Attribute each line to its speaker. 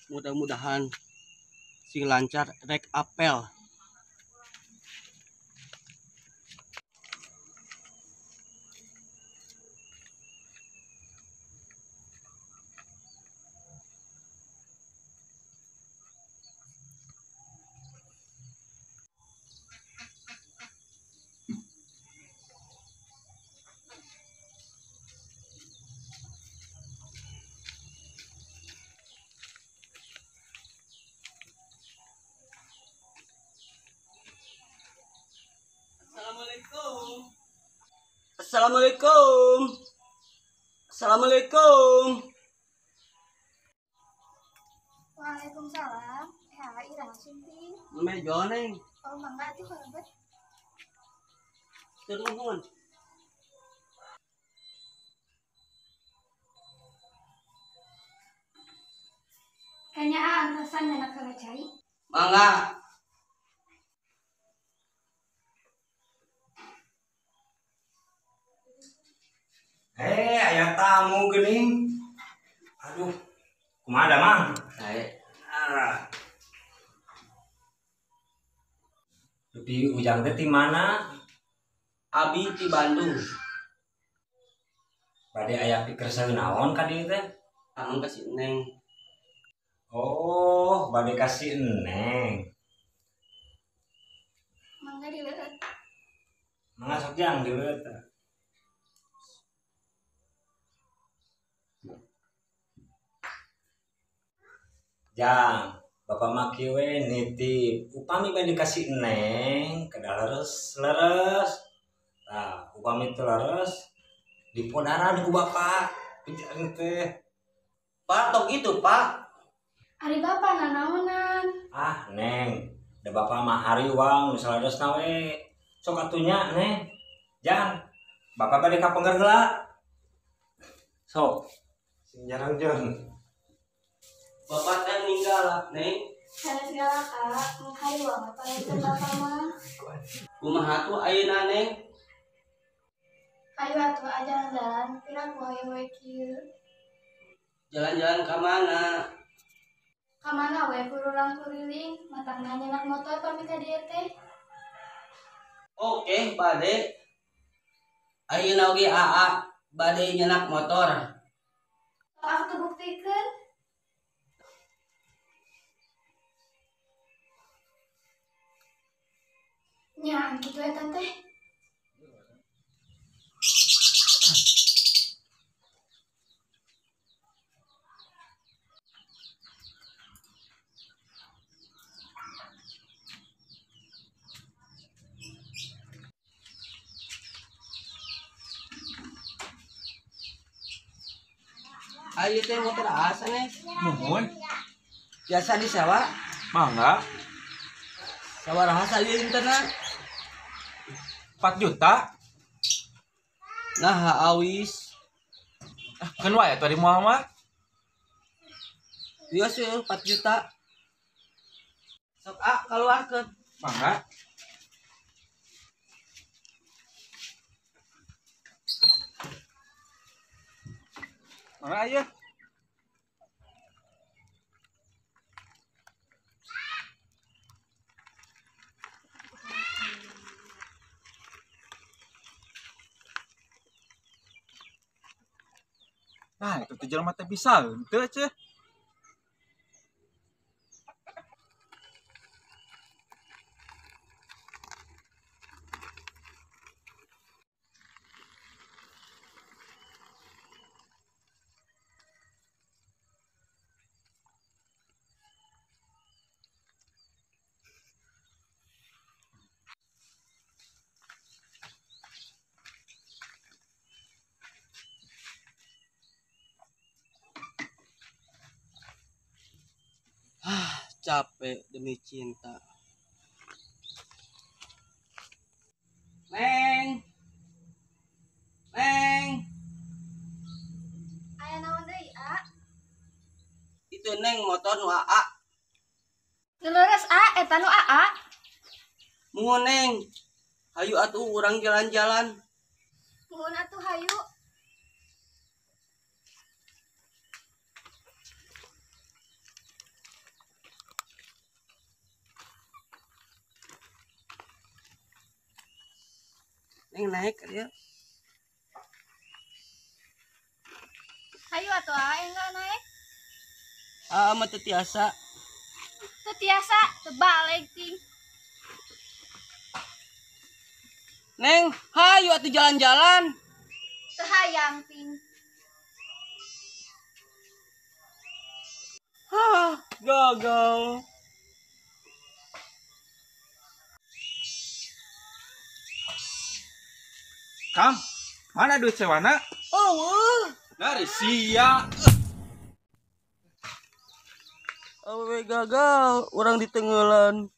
Speaker 1: Mudah-mudahan sing lancar rek apel. Assalamualaikum. Assalamualaikum. Assalamualaikum.
Speaker 2: Waalaikumsalam. Ya, ira sumping.
Speaker 1: Meme joneng.
Speaker 2: Oh, mangga atuh kalebet.
Speaker 1: Teu nuhun.
Speaker 2: Kayaknya antosan anak heula cai.
Speaker 1: Mangga.
Speaker 3: Aya tamu geuning. Aduh, kumaha da Mang?
Speaker 1: Sae.
Speaker 3: Ah. Dupi Ujang teh ti mana?
Speaker 1: Abi ti Bandung.
Speaker 3: Bade aya pikersa naon ka dieu teh?
Speaker 1: Anu ka si Neng.
Speaker 3: Oh, bade ka si Neng.
Speaker 2: Mangga dileueut.
Speaker 3: Mangga sok jang dileueut. Jang, bapak mah kieu we nitip. Upami bade ka si Neng, kedah leres-leres. Tah, upami teu leres dipodaran ku bapak. Ujang teh.
Speaker 1: Pak, tok gitu, Pak.
Speaker 2: Ari bapak nanaonan?
Speaker 3: Ah, Neng, da bapak mah hariwang nu saleresna we. Sok atuh nya, Neng. Jang, bapak bade ka pengger heula. Sok, sing jarang jeung.
Speaker 1: Bapak teh ninggal, Neng.
Speaker 2: Sanes galak, ah, mung hariwang apa lain bapak mah.
Speaker 1: Kumaha tuh ayeuna, Neng?
Speaker 2: Ayo atuh jalan-jalan, piraku hoyong we kieu.
Speaker 1: Jalan-jalan ka mana?
Speaker 2: Ka mana we kurulang kuriling, matangna nyenak motor pami ka dieu teh.
Speaker 1: Oke, bade. Ayeuna oge aa bade nyenak motor.
Speaker 2: Sok atuh buktikeun. Nya, kitu eta teh.
Speaker 1: Ayo teh motor asa nih.
Speaker 4: Nuhun.
Speaker 1: Biasa disewa?
Speaker 4: Mangga.
Speaker 1: Sabaraha salieunteuna?
Speaker 4: 4 juta.
Speaker 1: Nah, awis.
Speaker 4: Ah, keun wae atuh ari moal mah.
Speaker 1: Ieu sih 4 juta. Sok ah kaluarkeun.
Speaker 4: Mangga. Mangga ieu. Nah, itu teh jelema teh bisa henteu ceh.
Speaker 1: Ah, capek demi cinta. Neng. Neng.
Speaker 2: Aya naon deui, A?
Speaker 1: Itu Neng motor nu AA.
Speaker 2: Nu leres, A, eta nu AA.
Speaker 1: Muhun, Neng. Hayu atuh urang jalan-jalan.
Speaker 2: Muhun atuh hayu.
Speaker 1: Neng naik ka dieu.
Speaker 2: Hayu atuh aa enggak naik.
Speaker 1: Aa mah teu tiasa.
Speaker 2: Teu tiasa, teu baleg ting.
Speaker 1: Neng, hayu atuh jalan-jalan.
Speaker 2: Teu hayang ting.
Speaker 1: Hah, gagal.
Speaker 4: Kang, mana duit sewana?
Speaker 1: Oh,
Speaker 4: Dari sia.
Speaker 1: Awewe gagal, orang ditenggelan.